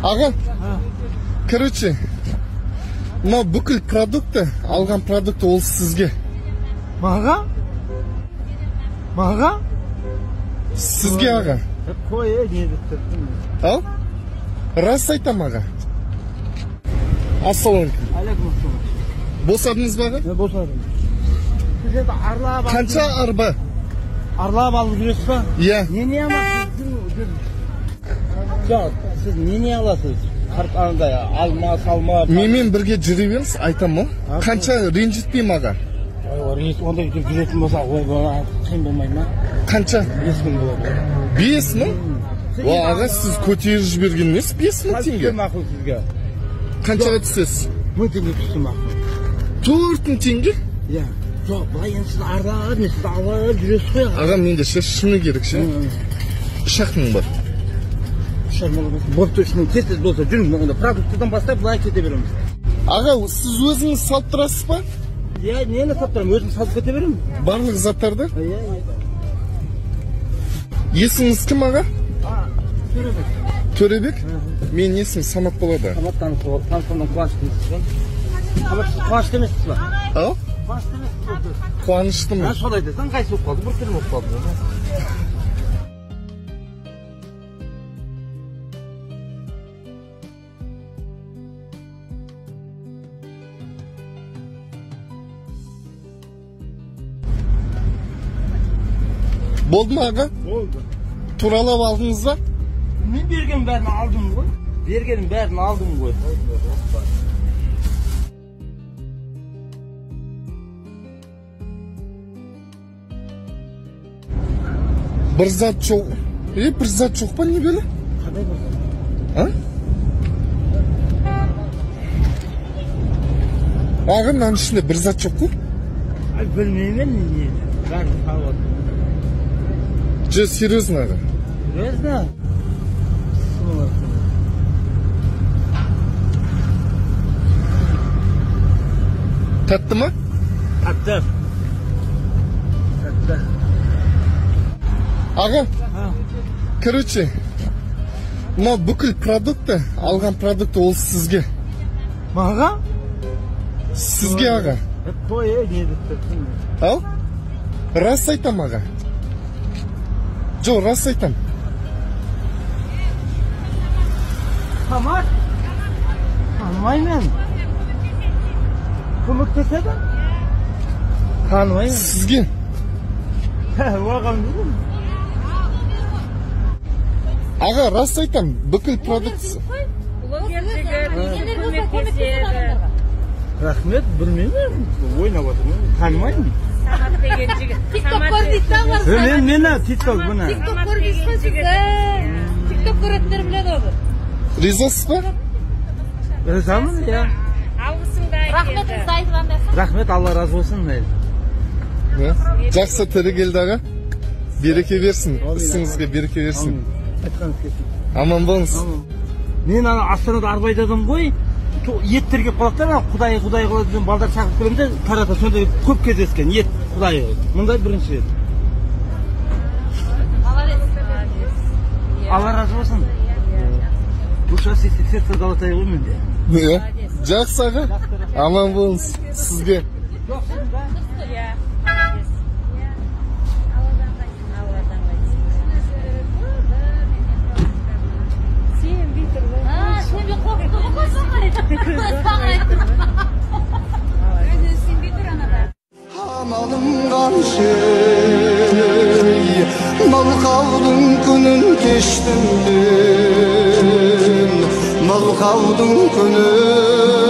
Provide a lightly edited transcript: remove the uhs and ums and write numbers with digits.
Аға, короче, мынау бүкіл продукты, алған продукты ол сізге. Маған? Маған? Сізге, аға. Қой, не деп тұрсың? Ал? Рас айтам, аға. Ассалаумағалейкум. Алейкум ассалам. Босадыңыз ба, аға? Мен босадым. Сіз енді арлап Қанша арба? Арлап алып жүресіз ба? Иә. Не алмақсыз? Жоқ, сіз не аласыз? Андай алма, салма. Менімен бірге жүре беріңіз, айтам ғой. Қанша ренжітпеймін, аға? Ондай жүретін болса, ой, қиын болмай ма? Қанша? 5 мың болады. 5 мың? Уа, аға, сіз көтеріп жіберген емес, 5 мың теңге. Мақұл сізге. Қаншаға түсесіз? 1000 теңге түсті, мақұл. 4000 теңге? Иә. Жоқ, былай енді сіз арлап, мен сізді алып жүресіз ғой, аға. Аға, менде ше, шыны керек ше. 3-ақ мың бар. 3,5 мың болса. Болыпты, 3000, тез тез болса жүріңіз, онда продуктыдан бастап былай кете береміз. Аға, сіз өзіңіз салып тұрасыз ба? Иә, нені салып тұрамын, өзім салып кете беремін. Барлық заттарды? Иә, иә. Есіміңіз кім, аға? Төребек. Төребек? Менің есімім Самат болады. Самат, танысқаннан қуаныштымыз ғой. Самат, сіз қуанышты емессіз ба? Ау? Қуанышты емессіз ба? Қуаныштымын. Ha, солай десең, ыңғайсыз болып қалды, біртүрлі болып қалды. Болды ма, аға? Болды. Туралап алдыңыз ба? Мен берген бәрін алдым ғой. Бергеннің бәрін алдым ғой. Бір зат жоқ. Е, бір зат жоқ па, не бәле? Қандай бір зат? А? Аға, мынаның ішінде бір зат жоқ қой. Ай, білмеймін не. Бәрін салып алдым. Жоқ, серьезно, аға. Серьезно? Солар. Тәтті ма? Тәтті. Тәтті. Аға, короче, мынау бүкіл продукты, алған продукты ол сізге. Маған? Сізге, аға. Қой, не деп тұрсың? Ал? Рас айтам, аға. Жоқ, рас айтам. Самат? Танымаймын. Көмектеседі? Танымаймын. Сізге. Оған деймін. Аға, рас айтам, бүкіл продукт. Блогер жігіт, көмектеседі. Рахмет, білмеймін. Ойнап отырмын. Танымаймын. Самат деген жігіт. Тикток Самат көрдейді да олар. Мен мені тикток бұны. Тикток Самат көрдейсіз ғой деген сіз. жігіт. Тикток көретіндер біледі ғой. Ризасыз ба? Ризамын, иә. Алғысыңды айт енді. Рахметіңізді айтып андайсың. Рахмет, Алла разы болсын. Иә. Жақсы, тірі аға. Береке берсін. Ісіңізге береке берсін. Айтқаныңыз келсін. Аман болыңыз. Мен ана Астанада арба айдадым ғой. Еттер келіп қалады да, ана құдайы құдай қылады деген балдар шақырып келемін де тарата, сондай көп кездескен ет құдайы. Мындай бірінші рет. Молодец. Алла разы болсын. Душа сердце золотая ғой менде. Иә. Жақсы, аға. Аман болыңыз. Сізге. Иә, молодец. Алладан қайтсын. Сенбей тұр ғой. А, сенбей қорқытты ғой, саған айттым. Өзі сенбей тұр анада. Амалым қанша, мылқаудың күнін кештім мен, мылқаудың күнін.